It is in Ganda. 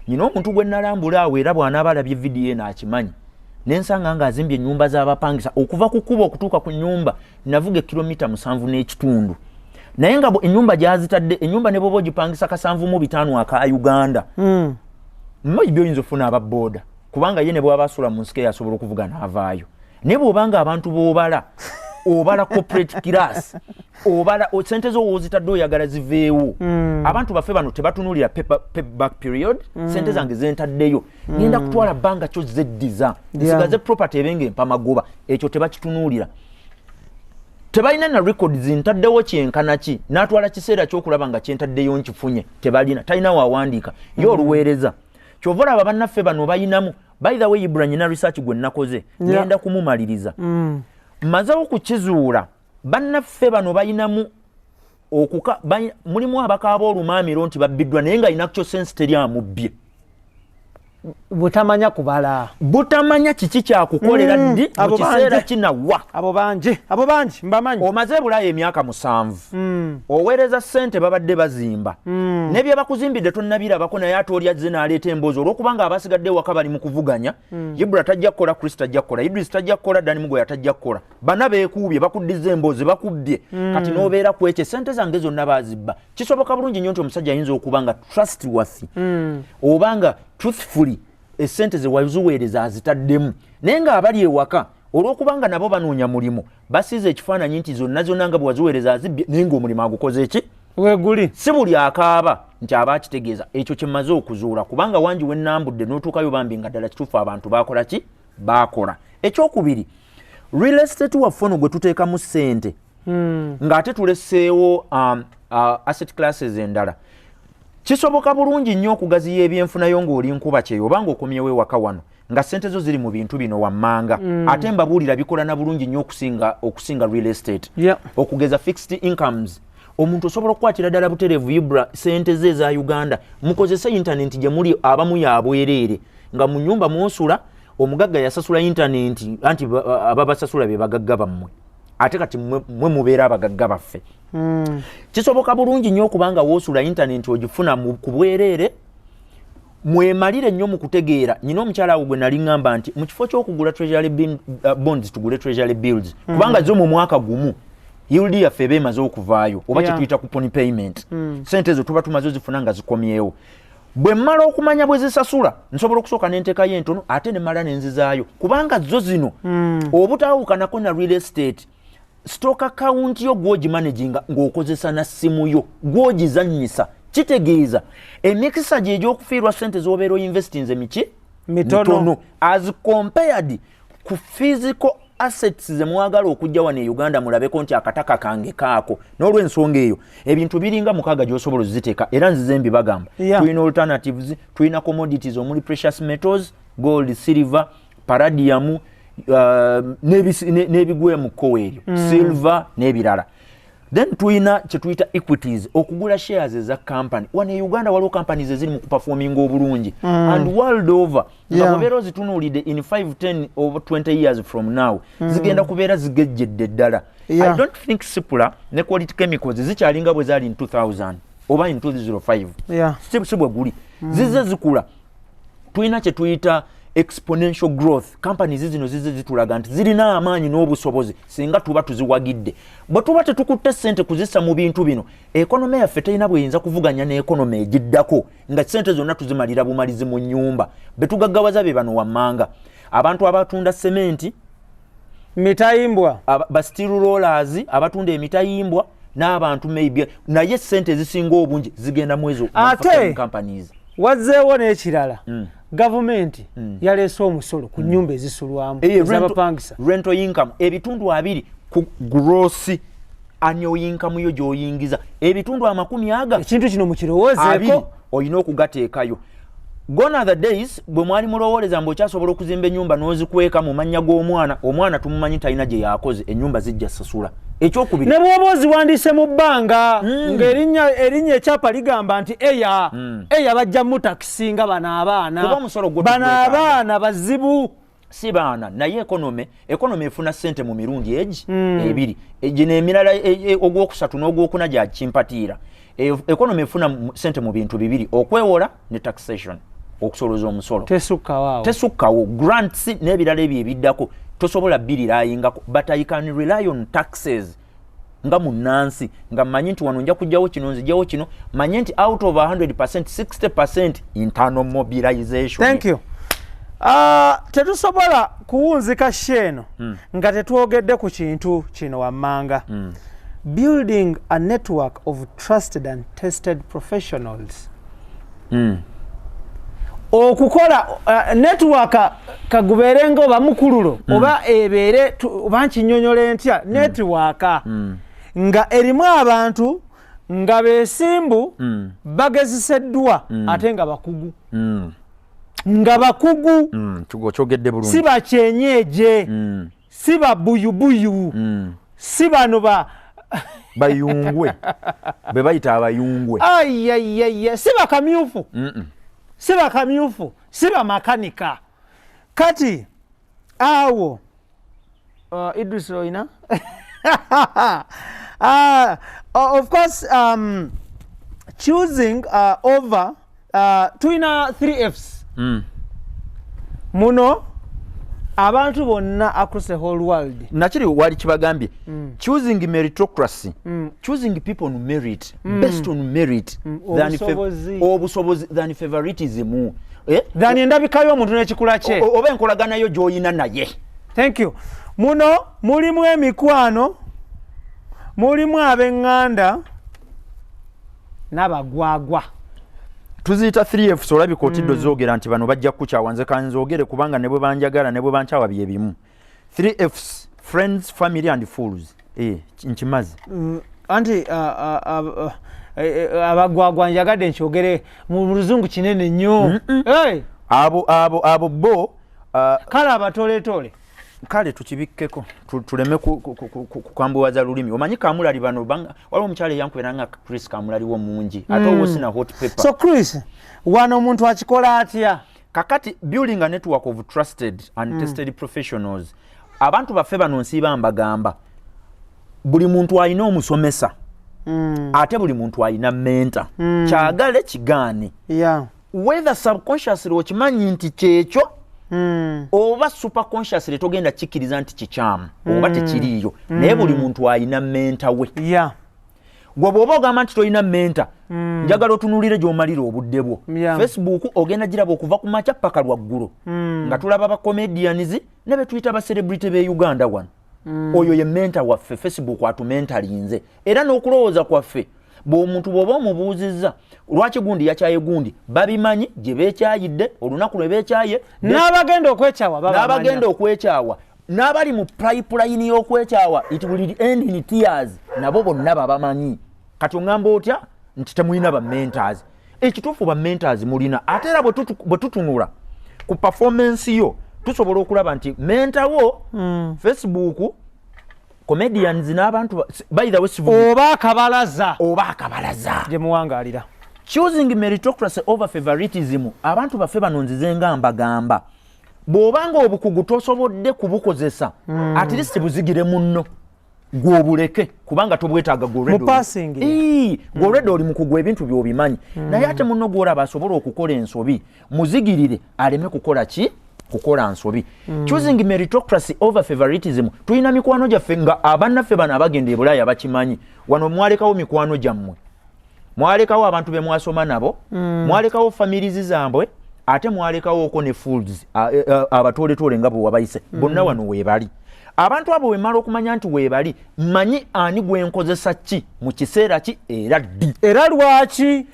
Nyina omuntu gwe nalambula awo, era bw'anaaba alabye vidiyo eno akimanyi, nensanga ng'azimbye ennyumba z'abapangisa. Okuva ku kkubo okutuuka ku nnyumba navuga ekilomita 7.5, naye nga ennyumba gyazitadde, ennyumba ne bwoba ogipangisa 75 aka Uganda, maybe oyinza okufuna aba booda, kubanga ye ne bwaba asula mu nsiko asobola okuvuga n'avaayo. Naye bw'obanga abantu b'obala, obala corporate class, obala sente zo wozitadde, oyagala ziveewo. Abantu baffe bano tebatunuulira payback period. Sente zange zentaddeyo ngenda kutwala bbanga kyo zeddiza, nsigaze property ebenga empamagoba, ekyo tebakitunuulira. Tebalina na records, ntaddewo kyenkana ki, n'atwala kiseera kyokulaba nga kyentaddeyo nkifunye. Tebalina, talina wawandiika ye oluweereza. Kyova olaba bannaffe bano bayinamu. By the way, Ibra, nyina research gwe nakoze, ngenda kumumaliriza. Mmazewo kukizuula, bannaffe bano bayinamu okuka mulimu abakaaba olumaamiro nti babbiddwa, naye nga alina kyo sense, teri amubbye. Butamanya kubala. Butamanya kiki kyakukolera, ddi, mu kiseera kinawa. Abo bangi, abo bangi, mbamanyi. Omaze ebulayo emyaka 7, oweereza ssente, babadde bazimba, ne bye bakuzimbidde tonnabirabako, naye ate oli azze n'aleeta emboozi olw'okubanga abasigadde ewaka bali mu kuvuganya. Ibra tajja kukola, Chris tajja kukola, Idris tajja kukola, Dani Mugoya tajja kukola, bana beekuubye, bakuddiza emboozi, bakubbye. Kati n'obeera ku ekyo, sente zange zonna baazibba. Kisoboka bulungi nnyo nti omusajja ayinza okuba nga trustworthy oba nga truthfully esente ze waziweereza azitaddemu, naye ng'abali ewaka olw'okubanga nabo banoonya mulimu, basiize ekifaananyi nti zonna zonna nga bwe waziweereza azibbye, naye ng'omulimu agukoze eki? Weguli. Si buli akaaba nti aba akitegeeza. Ekyo kye mmaze okuzuula, kubanga wangi wennambudde n'otuukayo bambi nga ddala kituufu abantu baakola ki? Baakola. Ekyokubiri, real estate waffe ono gwe tuteekamu ssente, ng'ate tuleseewo asset classes endala, kisoboka bulungi nnyo okugaziya ebyenfunayo ng'oli nkuba kyeyo oba ng'okomyewo ewaka wano nga ssente zo ziri mu bintu bino wammanga. Ate mbabuulira, bikola na bulungi nnyo okusinga real estate. Okugeza fixed incomes, omuntu osobola okukwatira ddala butereevu, Ibra, sente ze eza Uganda, mukozese intaneti gye muli abamu yabwereere, nga mu nyumba mwosula omugagga yasasula intaneti, anti ababasasula be bagagga bammwe, ate kati mwe mubeera abagagga baffe. Kisoboka bulungi nnyo okubanga woosula intaneti ogifuna ku bwereere. Mwemalire nnyo mu kutegeera. Nyina omukyala awo gwe nali ŋŋamba nti mu kifo ky'okugula treasury bonds, tugule treasury bills, kubanga zo mu mwaka gumu yield yaffe eba emaze okuvaayo, oba kyetuyita coupon payment. Sente ezo tuba tumaze ozifuna nga zikomyewo. Bwe mmala okumanya bwe zisasula, nsobola okusooka n'enteekayo entono, ate ne mmala nenzizaayo, kubanga zo zino obutaawukanako na real estate, stock account yo gw'ogimanaginga ng'okozesa na ssimu yo, gw'ogizannyisa. Kitegeeza emikisa gye egy'okufiirwa sente z'obeera oinvestinze miki? Mitono. As compared ku physical assets ze mwagala okujja wano e Uganda mulabeko nti akataka kange kaako. N'olwensonga eyo, ebintu biringa mukaaga gy'osobola oziteeka, era nzize mbibagamba. Tulina alternatives, tulina commodities omuli precious metals, gold, silver, palladium, n'ebigwe mu kkowa eryo, silver n'ebirala. Then tulina kyetuyita equities, okugula shares eza company. Wano e Uganda waliwo companies eziri mu kuperforminga obulungi, and world over nga bw'obeera ozitunuulidde in 5, 10 or 20 years from now, zigenda kubeera zigejjedde ddala. I don't think Cipla ne Quality Chemicals zikyalinga bwe zaali in 2000 oba in 2005. Si bwe guli, zizze zikula. Tulina kye tuyita exponential growth. Companies zino zizze zitulaga nti zirina amaanyi n'obusobozi singa tuba tuziwagidde. Bwe tuba tetukutte ssente kuzissa mu bintu bino, economy yaffe terina bweyinza kuvuganya n'economy egiddako, nga ssente zonna tuzimalira bumalizi mu nnyumba. Betugaggawaza be bano wammanga, abantu abatunda sementi, mitayimbwa, ba steel rollers, abatunda emitayimbwa n'abantu maybe, naye ssente ezisinga obungi zigenda mu ezo Ate companies. Wazzeewo n'ekirala. Gavumenti yaleese omusolo ku nnyumba ezisulwamu ez'abapangisa. Rental income, 20% ku gross annual income yo gy'oyingiza, ebitundu amakumi aga Ekintu kino mukirowoozeeko. Olina okugateekayo. Gone are the days bwe mwali mulowooleza mbu okyasobola okuzimba ennyumba n'ozikweka mu mannya g'omwana. Omwana tumumanyi, talina gye yakoze, ennyumba zijja sasula. Ekyokubiri, ne bw'oba oziwandiise mu bbanga, ng'erinnya erinnya ekyapa ligamba nti eya eya, bajja mutakisinga bano abaana. Kuba omusolo gwo Bano tugwetaaga. abaana bazibu. Si baana, naye economy efuna ssente mu mirundi egi ebiri. Gino emirala ogwokusatu n'ogwokuna gyakimpatiira. Economy efuna ssente mu bintu bibiri: okwewola ne taxation. Okusoloza omusolo. Tesukkawo awo. Tesukkawo. Grants n'ebirala ebyo ebiddako tosobola birelyingako, but I can rely on taxes nga munnansi, nga mmanyi nti wano nja kugjawo kino, nzijjawo kino, manye nti out of 100, 60 internal mobilization. Thank you. Tetusobola kuwunzika show eno nga tetwogedde ku kintu kino wammanga, building a network of trusted and tested professionals. Okukola network, kagubeere nga oba mukululo oba ebeere oba nkinyonyola ntya, network nga erimu abantu nga beesimbu, bagezeseddwa ate nga bakugu, nga bakugu. Kyogedde bulungi. Si bakyenyeeje, si babuyubuyu, si bano ba bayungwe, be bayita abayungwe. Ayayaya, si bakamyufu, si bakamyufu, si bamakanika. Kati awo Idris olina of course choosing over tulina 3 Fs. Muno abantu bonna across the whole world. Nakiri wali kibagambye, choosing meritocracy, choosing people on merit, based on merit than Obusobozi. Obusobozi than favoritism, eh? Than endabika y'omuntu n'ekikula kye. Oba enkolagana yo gy'oyina naye. Thank you. Muno mulimu emikwano, mulimu ab'eŋŋanda n'abagwagwa. Tuziyita 3 Fs. Olabika otidde ozoogera nti bano bajja kukukyawa. Nze kanzoogere, kubanga ne bwe banjagala ne bwe bankyawa bye bimu. 3 Fs: friends, family and fools. Eh, nkimaze. Anti abagwagwa njagadde nkyogere mu luzungu kinene nnyo. Hey! Abo bo Kale abatoletole. Kale tukibikkeko, tuleme kukambuwaza lulimi. Omanyi kamulali bano waliwo omukyala eyankubira nga Chris kamulali wo mungi, ate owo sina hot pepper. So Chris, wano omuntu akikola atya? Kakati building a network of trusted and tested professionals. Abantu baffe bano nsiiba mbagamba, buli muntu alina omusomesa, ate buli muntu alina mentor, kyagale kigaane, whether subconsciously okimanyi nti kyekyo oba superconsciously togenda kikkiriza nti kikyamu oba tekiriiyo, naye buli muntu alina mentor we. Gwe bw'oba ogamba nti tolina mentor, njagala otunuulire gy'omalira obudde bwo. Facebook ogenda giraba okuva ku makya paka lwaggulo nga tulaba ba comedians ne betuyita ba celebrity b'e Uganda wano. Oyo ye mentor waffe. Facebook atumentorinze, era n'okulowooza kwaffe, bw'omuntu bw'oba omubuuzizza lwaki gundi yakyaye gundi, babimanyi gye beekyayidde, olunaku lwe beekyaye. N'abagenda okwekyawa babamanya. N'abagenda okwekyawa n'abali mu pipeline y'okwekyawa, it will end in tears, nabo bonna babamanyi. Kati oŋŋamba otya nti temulina ba mentors? Ekituufu ba mentors mulina, ate era bwe tutunula ku performance yo, tusobola okulaba nti mentor wo Facebook comedians n'abantu by the way oba akabalaza oba akabalaza gye muwangaalira. Choosing meritocracy over favoritism. Abantu baffe bano nzize nga mbagamba, bw'obanga obukugu tosobodde kubukozesa, at least buzigire munno, gw'obuleke, kubanga tobwetaaga. Mupasingire. Gw'olwedde oli mukugu, ebintu by'obimanyi, naye ate munno gw'olaba asobola okukola ensobi, muzigirire aleme kukola ki, kukola nsobi. Choosing meritocracy over favoritism. Tulina mikwano gyaffe nga abannaffe bano abagenda e Bulaaya bakimanyi. Wano mwalekawo mikwano gyammwe, mwalekawo abantu be mwasoma nabo, mwalekawo families zaabwe, ate mwalekawooko ne fools, abatooletoole nga bwe wabayise bonna. Wano weebali abantu abo. Wemala okumanya nti weebali, mmanyi ani gwenkozesa ki mu kiseera ki era ddi. Era lwaki.